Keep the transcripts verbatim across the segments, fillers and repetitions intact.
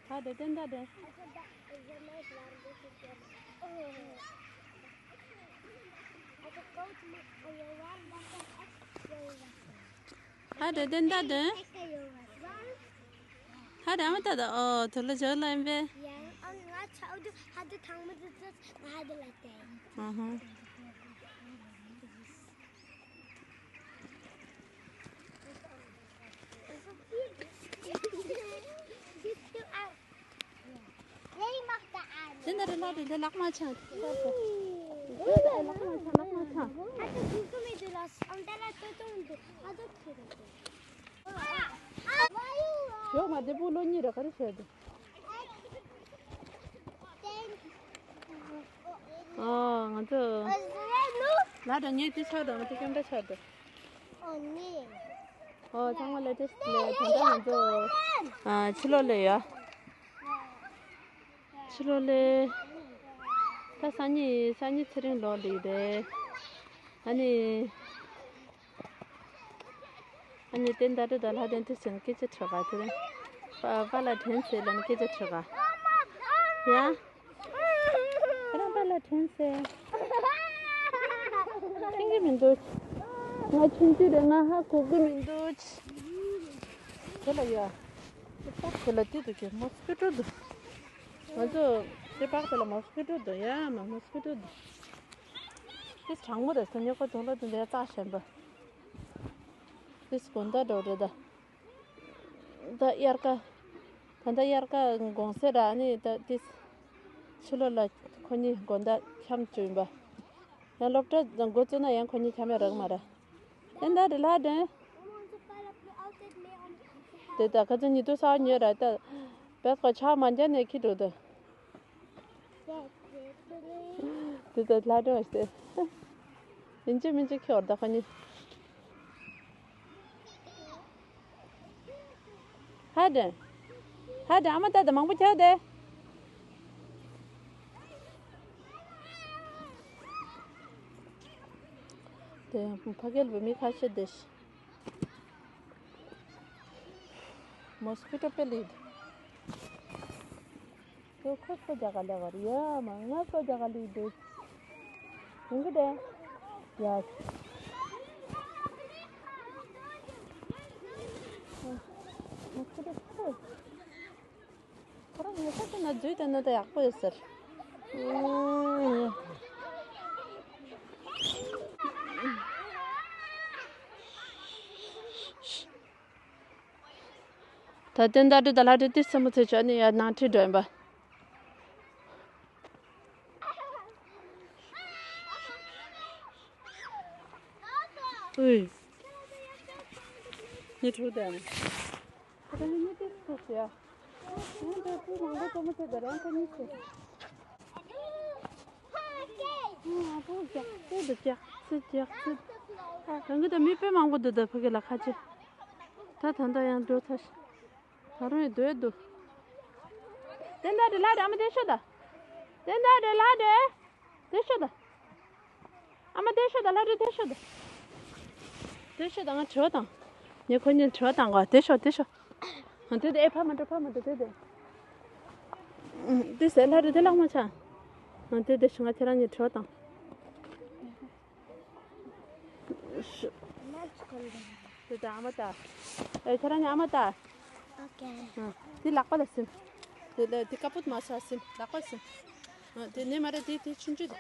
ཧ་དེ་ཏན་ད་དེ། ཧ་དེ་ཏན་ད་དེ། ཧ་དེ་ཨ་མ་ད་ད་ཨོ་དུ་ལ་ཇོ་ལ་ཨིན་པེ། ཨ་ཧ། དེ་འདྲ་རེད་ལགས། དེ་འདྲ་ལག་མ་ཆག་དེ་འདྲ་ལག་མ་ཆག་ལག་མ་ཆག་ཡོད་མ་དེ་བུ་ལོ་གཉིས་རེད། ག་རེ་བྱས་འདུག་ཨོ་ང་ཚོ་ལ་དང་ངས་དེ་ཆགས་དང་ང་ཚོ་ཀེམ་ར་ཆགས་དང་། ཨོ་ཚང་མ་ལ་དེ་ལས་དོན་དག་ང་ཚོ་ཨ་ཕྱི་ལོགས་ལ་ཡོད། ཕྱི་ལོགས་ལ་ད་སང་ཉིན་སང་ཉིན་ཚེ་རིང་ལོག་ལི་རེད། ཨ་ནི། ཨ་ནི་དེ་ད་དུ་ད་ལྷ་དོན་དུ་སེམས་སྐད་ཆ་དྲི་ག་དེ་རིང་པ་པ་ལ་དྲན་ཚེ་ལ་ནི་སྐད་ཆ་དྲི་ག་ཡ། ཁྱེད་རང་པ་ལ་དྲན་ཚེ། དྲན་གི་མི་འདུག་ང་ཆུང་ཆུང་རེད། ང་ཧ་གོ་གི་མི་འདུག་དེ་ལ་ཡ། དེ་ལ་དེ་འདུག་གི་མོ་སི་ཀི་ཊོ་འདུག་ང་ཚོ་དེ་པག་དེ་ལ་མོ་སི་ཀི་ཊོ་འདུག་ཡ་མ་མོ་སི་ཀི་ཊོ་འདུག་དེ་གྲང་མོ་རེད་ཟེར་ཉེ་ཁོ་དོན་ལ་དོན་དེ་རྩ་ཞན་པ། དེ་དགོང་དག་འགྲོ་རེད་ད། ད་དབྱར་ཁ། ད་ལྟ་དབྱར་ཁ་དགོང་ཟས་ར་ནི་ད་དེ། ཕྱི་ལོགས་ལ་ཁོ་གཉིས་དགོང་དག་འཁྱམ་བཅུག་ཡིན་པ། ཡང་སློབ་གྲྭ་འགོ་བཙུགས་ན་ཡང་ཁོ་གཉིས་འཁྱམ་ཡ་རག་མ་རེད། ཨེ་ད་རེ་ལྷ་དྲན། དེ་ད་ཁ་ཚོ་ཉི་དུ་ས་ཉོས་ར་ད། བད་ཁོ་ཆ་མ་འཇལ་ནས་ཁྱི་འགྲོ་ད། དེ་ད་ལྷ་དྲན་བ་ཞིག་སྟེ། ཡིན་གཅིག་མིན་གཅིག་ཁྱི་བར་ད་ཁོ་གཉིས། ཧ་དྲན། ཧ་དྲན་ཨ་མ་ད་ད་མང་པོ་ཁྱེར་དེ། དེ་ཕ་གིར་བུད་མེད་ཁ་ཤས་དེ། མོ་སི་ཀི་ཊོ་པེ་ལི། ཁོ་ཁོ་སོ་རྒྱག་ག་ལེ་བར་ཡ་མ་ང་སོ་རྒྱག་ག་ལེ་འདུག་ཡིན་གི་དེ། ཡ། མོ་སི་ཀི་ཊོ་ཁོ། ཁོ་རང་ངེད་ཚོ་དེ་ན་འཛུལ་བསྡད་ན་ད་ཡག་པོ་ཡོད་ཟེར། ད་ལྟའི་ཟླ་སྒྲིལ་དང་ལྷ་སྒྲིལ་ཏི་སེ་མོ་ཚེ་ཆོག་ནི་ཡ་ནང་ཁྲིད་འགྲོ་ཡིན་པ། ཨུའི། ངས་གྲོགས་དང་། ཁོ་ཚོ་གཉིས་ཏིག་ཏིག་ཟེར་ཡ། ང་འདྲ་པོ་མང་པོ་ཙམ་མ་ཚད་ད་རང་ཁ་གཉིས་ཟེར། ཨ་པོ་རྒྱག་ཚེ་འདུག་རྒྱག་ཚེ་རྒྱག་ཚེ། ཨ་གང་གི་ད་མི་དཔེ་མང་པོ་འདུག་ད་ཕ་གི་ལ་ཁ་ཆེ། ད་ད་ད་ཡང་འགྲོ་ཚར། ད་རུང་ཡང་སྡོད་འདུག་དེ་འདྲ་རེད་ལ་རེད་ཨ་མ་དེ་ཤོད་ད། དེ་འདྲ་རེད་ལ་རེད། དེ་ཤོད་ད། ཨ་མ་དེ་ཤོད་ད་ལྷ་འདྲེ་དེ་ཤོད་ད། དེ་ཤོད་ད་ང་བྲོས་དང་། ངས་ཁོ་གཉིས་བྲོས་དང་གོ་དེ་ཤོད་དེ་ཤོད། ཨ་དེ་དེ་ཨེ་ཕ་མ་འགྲོ་ཕ་མ་འགྲོ་དེ་དེ། དེ་ཟེར་ལྷ་འདྲེ་དེ་ལག་མ་ཆ། ཨ་དེ་དེ་ཤོད་ང་ཁྱེད་རང་གཉིས་བྲོས་དང་། དེ་དེ་ཨ་མ་ད། ཨེ་ཁྱེད་རང་གཉིས་ཨ་མ་ད། ཨོ་ཁེ། དེ་ལག་པ་ལ་སིམ། དེ་ལ་དེ་ཀ་པོད་མ་ས་སིམ་ལག་པ་སིམ། དེ་ནས་མ་རེད་དེ་དེ་ཆུང་ཆུང་དེ།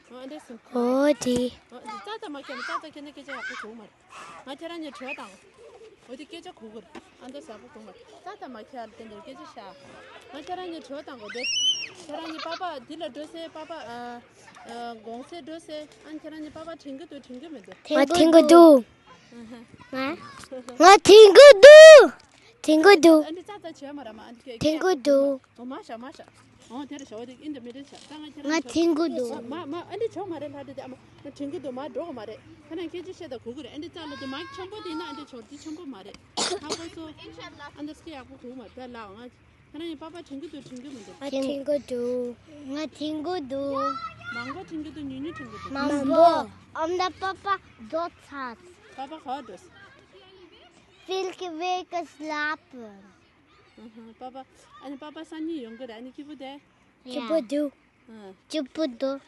ཨ་འདྲ་སོང་། ཨོ་དེ། ཨ་ཙག་ཙག་མ་ཁྱེར་ཙག་ཙག་ཁྱེར་ན་སྐད་ཆ་ཡག་པོ་གོ་མ་རེད། ང་ཁྱེད་རང་གཉིས་བྲོས་དང་། འོ་དེ་སྐད་ཆ་གོ་གི་རེད། ཨ་འདྲ་ཟ་པོ་གོ་མ་རེད། ཙག་ཙག་མ་ཁྱེར་དེ་འདྲ་སྐད་ཆ་བཤད། ང་ཁྱེད་རང་གཉིས་བྲོས་དང་གོ་དེ། ཁྱེད་རང་གཉིས་པ་པ་དེ་ལ་འགྲོ་སའི་པ་པ་ཨ་དགོང་ཟས་འགྲོ་སའི་ཨ་ཁྱེད་རང་གཉིས་པ་པ་དྲན་གི་འདུག་དྲན་གི་མི་འདུག་ང་དྲན་གི་འདུག་ང་ང་དྲན་གི་འདུག་དྲན་གི་འདུག་ཨ་འདྲ་ཙག་ཙག་བྱས་མ་རེད་མ་ཨ་འདྲ་སྐད་དྲན་གི་འདུག་ཨོ་མ་ཤ་མ་ཤ། ཨོ་དེ་རེད་ཤ་འོ་དེ་ཨིན་དེ་མི་རེད་ཤ་ད་ང་ཁྱེད་རང་ང་དྲན་གི་འདུག་མ་མ་ཨ་འདི་ཆོག་མ་རེད་ལྷ་འདི་དེ་ཨ་མ་ང་དྲན་གི་འདུག་མ་འགྲོ་གི་མ་རེད། ཁྱེད་རང་སྐད་ཆ་བཤད་ད་གོ་གི་རེད། ཨ་འདི་ཙག་ལ་དེ་མ་ཆེན་པོ་དེ་ན་ཨ་འདི་ཆོག་དེ་ཆེན་པོ་མ་རེད། ཧ་གོ་སོང་། ཨ་འདི་སྐད་ཡག་པོ་གོ་གི་མ་རེད་ད་ལ་ང་ཁྱེད་རང་གི་པ་པ་དྲན་གི་འདུག་དྲན་གི་མི་འདུག་ང་དྲན་གི་འདུག་ང་དྲན་གི་འདུག་མང་པོ་དྲན་གི་འདུག་ཉུང་ཉུང་དྲན་གི་འདུག་མང་པོ། ཨ་མ་ད་པ་པ་འགྲོ་ཚར། པ་པ་ག་པར་འགྲོ་སོང་། Vilke weken slapen? ཨ་ཧ། པ་པ། ཨ་ནི་པ་པ་སང་ཉིན་ཡོང་གི་རེད། ཨ་ནི་སྐྱིད་པོ་དེ། སྐྱིད་པོ་འདུག་ཨ། སྐྱིད་པོ་འདུག་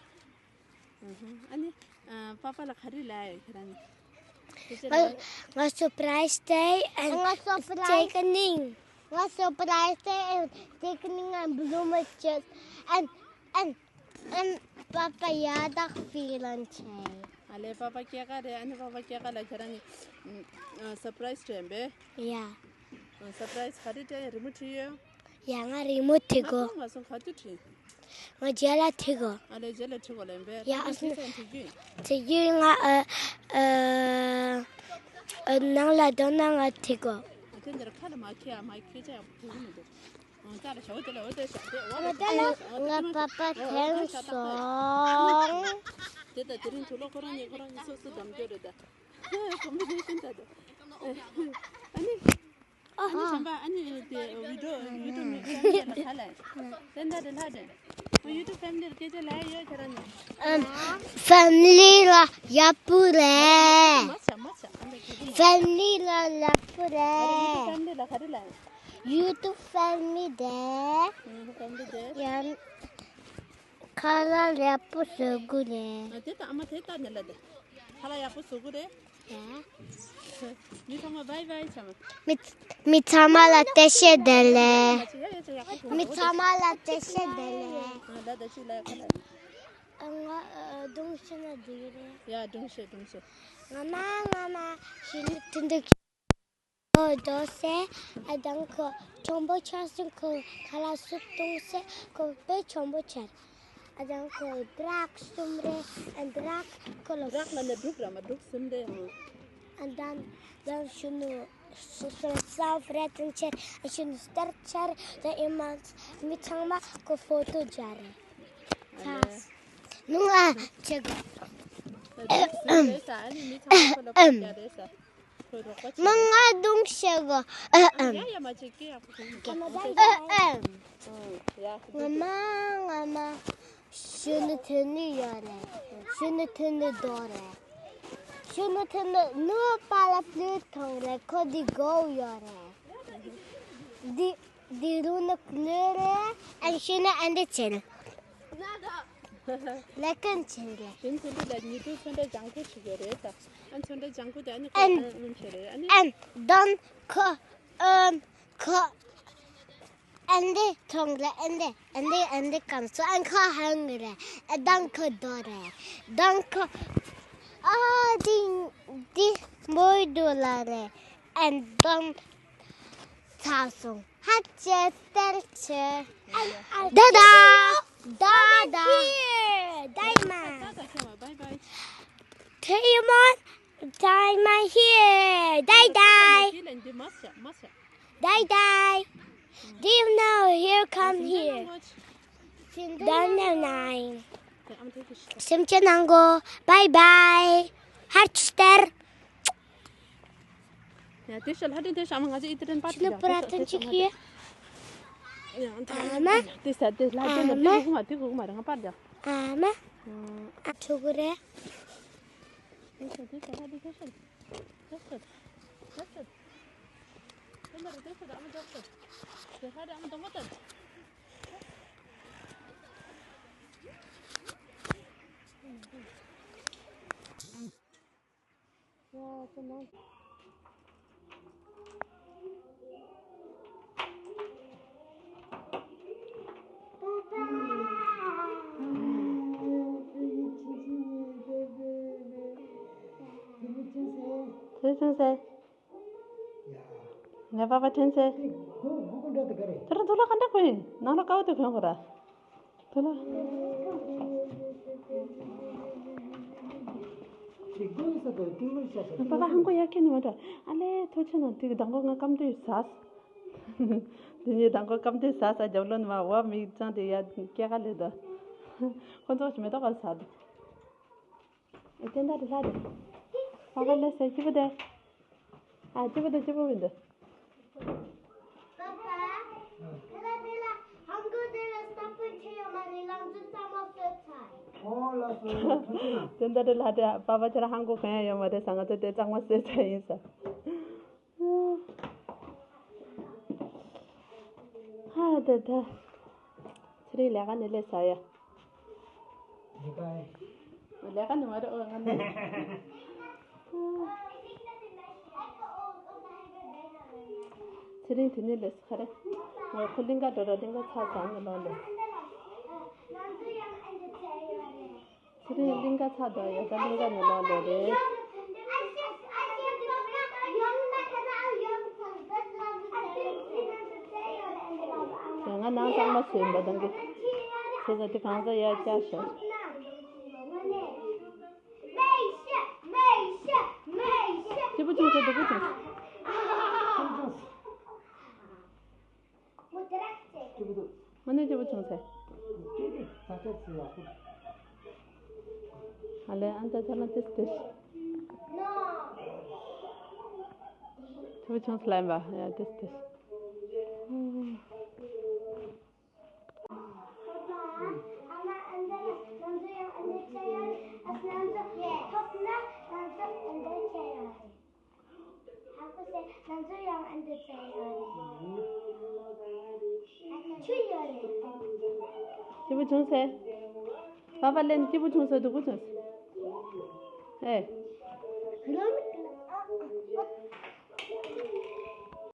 ཨ་ཧ། ཨ་ནི། ཨ། པ་པ་ལ་ག་རེ་ལབ་ཡོད་ཁྱེད་རང་ནི། དེ་ཚོ་ང་ལ། ང་སུ་པ་རའི་ཛི་དེ་ཨེན་ང་སུ་པ་རའི་ཛི། ཊེ་ཀེ་ནིང་། ང་སུ་པ་རའི་ཛི་དེ་ཨེན་ཊེ་ཀེ་ནིང་ཨེན་བྷི་ལུ་མི་ཅེས་ཨེན་ཨེན། ཨན། པ་པ་ཡ་དག་ཕི་ལན་ཆེ། ཨ་ལེ། པ་པ་སྐྱེས་སྐར་རེད། ཨ་ནི་པ་པ་སྐྱེས་སྐར་ལ་ཁྱེད་རང་གཉིས་ཨ་སར་པ་རའི་ཛི་སྤྲད་པས། ཡ། ཨ། སར་པ་རའི་ཛི་ག་རེ་སྤྲད། རི་མོ་བྲིས་ཡོད། ཡ། ང་རི་མོ་བྲིས་གོ། ང་ཚོ་ག་དུས་བྲིས། ང་རྗེས་ལ་བྲིས་གོ། ཨ་ལེ། རྗེས་ལ་བྲིས་གོ་ལབ་པས། ཡ། ཨ་སོ། བྲིས་ཡོད། ང་ཨ་ཨ་ནང་ལ་འགྲོ་ན་ང་བྲིས་གོ། ཨ། དེ་འདིར་ཁ་ལ་མ་ཁྱེར། ཨ་མ་ཁྱེར་ཆ་ཡག་པོ་བྲིས་གི་མི་འདུག་ཨ། ད་ལ་ཞའོ་དེ་ལ་འོ་དེ་ཞའོ་དེ་འོ་ལ་དེ་ལ་ང་པ་པ་ཐེངས་སོང་། དེ་ད་དེ་རིང་དུག་ལོག་ཁོ་རང་གཉིས་ཁོ་རང་གཉིས་སོ་སོ་འདམ་རྒྱུ་རེད་ད། ཀོམ་པི་ཊི་ཤན་ད་ད། ཨ་ནི། ཨ་ནི་བྱམས་པ། ཨ་ནི་དེ་ཝི་ཌི་ཡོ་ཡུ་ཊུབ་མི་ཕེ་མི་ལི་ལ་ག་ལ་དེ་འདྲ་དེ་ལ་དེ། ཡུ་ཊུབ་ཕེ་མི་ལི་ལ་སྐད་ཆ་ལབ་ཡོད་ཁྱེད་རང་ནི། ཨམ། ཕེ་མི་ལི་ལ་ཡག་པོ་རེད། མ་ཆ་མ་ཆ། ཨ་འདྲ་གི་མ། ཕེ་མི་ལི་ལ་ཡག་པོ་རེད། ཡུ་ཊུབ་ཕེ་མི་ལི་ལ་ག་རེ་ལབ། ཡུ་ཊུབ་ཕེ་མི་ལི་དེ། ཕེ་མི་ལི་དེ། ཡང་ཁ་ལག་ཡག་པོ་བཟོ་གི་རེད། ཨ། དེ་ད་ཨ་མ་དེ་ད་ནི་ལ་དེ། ཁ་ལག་ཡག་པོ་བཟོ་གི་རེད། ཡ། མི་ཚང་མ་བྷའི་བྷའི་བྱ་མ། མི་མི་ཚང་མ་ལ་བཀྲ་ཤིས་བདེ་ལེགས། ཡ་ཡ་ཡ། ཡག་པོ་བཟོ་གི་རེད། མི་ཚང་མ་ལ་བཀྲ་ཤིས་བདེ་ལེགས། ཨ། ལ་ད་ཅི་ལ་ཁ་ལག་ང་ཨ་སྒྲུང་བཤད་ན་འགྲིག་གི་རེད། ཡ། སྒྲུང་བཤད། སྒྲུང་བཤད། ང་མ་ང་མ་ཤི་ནི་དུ་འདུག་ཨོ། རྡོ་སེ་ཨ་དང་ཁོ་གྲོང་པོ་ཆགས་སོང་། ཁོ་ཁ་ལག་སུབ་བཏུང་སེ་ཁོ་དཔེ་གྲོང་པོ་ཆགས། ཨ་དང་ཁོ་བྲག་གསུམ་རེད། ཨ་བྲག་ཁོ་ལ། བྲག་ལ་ནི་འབྲུག་ར་མ་འབྲུག་གསུམ་རེད། ཨ་དང་དང་ཤུ་ནུ་སུ་སུ་སའོ་རེད་ཏན་ཆེར། ཨ་ཤུ་ནུ་སྟར་ཆར་དང་ཨེ་མ་མི་ཚང་མ་ཁོ་ཕོ་ཏོ་རྒྱག་རེད། ཨ་ལེ། ནུ་ང་ཆེ་གོ། འབྲུག་གསུམ་རེད་ས། ཨ་ནི་མི་ཚང་མ་ཁོ་ལ་ཕོ་རྒྱག་རེད་ས། མ་ང་སྒྲུང་བཤད་གོ། ཨ་ཨམ། ཡ་ཡ། མ་བྱེད་ཀྱི་ཡག་པོ་བྱུང་གི། ཨ་ཨམ། ཡ། ང་མ་ང་མ་ཤུ་ནུ་ཐུ་ནུ་ཡོད་རེད། ཤུ་ནུ་ཐུ་ནུ་རྡོ་རེད། ཤུ་ནུ་ཐུ་ནུ་ནུ་པ་ལ་པླུ་ཐོང་རེད། ཁོ་འདི་གོ་ཡོད་རེད། འདི་འདི་རུ་ནུ་ཀླུ་རེད། ཨན་ཤུ་ནུ་ཨན་འདི་ཆེ་རེད། ལེ་ཀན་ཆེ་རེད། ཤིན་ཚོན་འདི་ལ་ཉི་དུ་ཚོན་ཁྲ་ལྗང་ཁུ་ཞིག་ཡོད་རེད་ད། ཨན་ཚོན་ཁྲ་ལྗང་ཁུ་དེ་ཨ་ནི་ཁོ་ཨན་ཨན་ཆེ་རེད། ཨ་ནི་ཨན་དང་ཁོ་ཨན་ཁོ་ཨན་འདི་ཐོང་རེད། ཨན་འདི་ཨན་འདི་ཨན་འདི་ཀམ་སོ། ཨན་ཁོ་ཧང་རེད། ཨ་དང་ཁོ་རྡོ་རེད། དང་ཁོ་ཨ་འདི་འདི་མོའི་རྡོ་ལ་རེད། ཨན་དང་ཚ་སོང་། ཧ་ཅེ་སྟེར་ཆེ། ད་ད་ད་ད་ད་ད་མ། Tell you more. Time my here. Die die. Die die. Do you know here come here? Don't know nine. སེམས་ཅན་ནང་གོ། Bye bye. ཧར་ཆུ་སྟེར། ཡ། དེ་ཤ་ལྷ་དྲན་དེ་ཤ་མ་ང་ཚོ་ཨི་ཏི་རན་པར། ཆུ་ནི་པུ་ར་ཐོན་ཅིག་ཡོད། ཨ་མ། དེ་ས་དེ་ལྷ་དྲན་ཨ་མ། དེ་གུག་མ་དེ་གུག་མ་རེད། ང་པར་རྒྱག་ཨ་མ། ཨ་ཕྲུ་གུ་རེད། དེ་ས་དེ་ཤ་ལྷ་དྲན་དེ་ཤ་ལྷ་དྲན་དེ་ཤ་ལྷ་དྲན་དེ་ཤ་ཨ་མ་རྒྱག་ཤ་དེ་ལྷ་དྲན་ཨ་མ་དང་པོ་དང་། ཐོས་ཚུན་ཟེར། ངའི་པ་པ་ཐོན་ཚེ། དེ་རུ་འདུག་ལ་ག་འདྲ་གོན་ཡིན། ནང་ལ་ཀ་བ་དེ་གོན་དགོས་ར། དེ་ལ། པ་པ་ཧང་གོ་ཡ་ཁྱེད་ནི་མ་འདྲ། ཨ་ལས་ཐོ་ཆེ་ན་དེ་གི་མདང་གོ་ང་སྐམ་དུས་ཟ། དེ་ནས་མདང་གོ་སྐམ་དུས་ཟ་ཟ་རྒྱབ་ལོན་མ་འོ་མིག་ཙང་དེ་ཡ་སྐྱེ་ག་ལེ་ད། ཁོ་ཚོ་མེ་ཏོག་ག་ཟ་དུ། ཨེ་དེ་འདྲ་དེ་ལྷ་དེ། པ་པ་ལས་ཟེར་སྐྱིད་པོ་དེ། ཨ་སྐྱིད་པོ་དེ་སྐྱིད་པོ་མི་འདུག་དེ་འདྲ་དེ་ལྷ་དེ་པ་པ་ཁྱེད་རང་ཧང་གོ་གང་ཡང་ཡོད་མ་རེད་ས། ང་ཚོ་དེ་གཙང་མ་བཟོས་ཚར་ཡིན་ས། ད་ད། ཚེ་རིང་ལས་ཀ་ནས་སླེབས་ཚར་ཡ། ལས་ཀ་ནས་མ་རེད་ཨོ་ང་ནི། ཚེ་རིང་དེ་ནས་སླེབས་ཚར་རེད། ང་ཁོ་གླིང་ག་འགྲོ་ར་གླིང་ག་ཚར་ཚར་ནས་ལོག་ལེ། ཚེ་རིང་གླིང་ག་ཚར་འདུག་ཡ་ད་གླིང་ག་ནས་ལོག་ལེ་རེད། ང་ནང་གཙང་མ་བཟོས་ཡིན་པ་དང་གི། ཚེ་ས་དེ་གང་ས་ཡར་བཅར་ཤག་སྐྱིད་པོ་བྱུང་ས་སྡུག་པོ་བྱུང་ས། དངོས་གནས་སྐྱིད་པོ་བྱུང་ས། ཨ་ལེ་ཨན་ཏ་ཚ་ན་ཏིས་ཏིས། སྐྱིད་པོ་བྱུང་ས་ལན་པ་ཡ་ཏིས་ཏིས། སྐྱིད་པོ་བྱུང་ས། པ་པ་ལན་སྐྱིད་པོ་བྱུང་ས་སྡུག་པོ་བྱུང་ས། ཨེ།